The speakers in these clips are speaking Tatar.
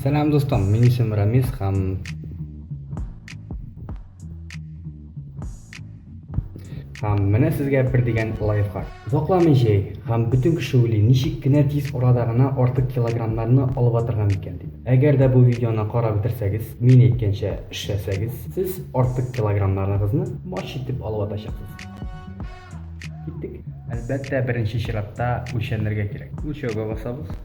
Сәлам, дустым, мин исемем Рамис һәм Һәм менә сезгә бер дигән лайфхак. Озакламый җәй, һәм бөтен кеше уйлый, ничек кенә тиз арада гына артык килограммнарны алып атырга микән дип. Әгәр дә бу видеоны карап бетерсәгез, мин әйткәнчә эшләсәгез, сез артык килограммнарыгызны мач итеп алып атачаксыз. Киттек. Әлбәттә, беренче чиратта үлчәнергә кирәк. Үлчәүгә басабыз.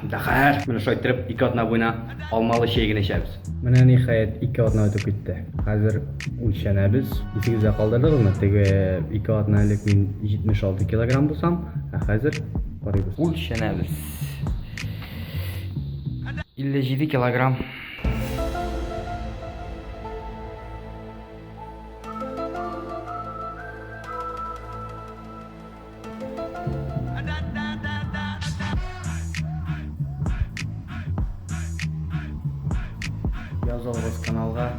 Дәхәр. Менә шулай иттереп, 2 атна буена алмалы чәй генә эчәбез. Менә ниһаять 2 атна үтеп китте. Хәзер үлчәнәбез. Исегездә калдырдыгызмы? Теге 2 атна элек мин 76 килограмм булсам, ә хәзер карыйбыз. Үлчәнәбез. 57 килограмм. Язылыгыз каналга.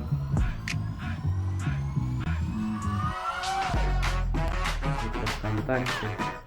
ВКонтакте.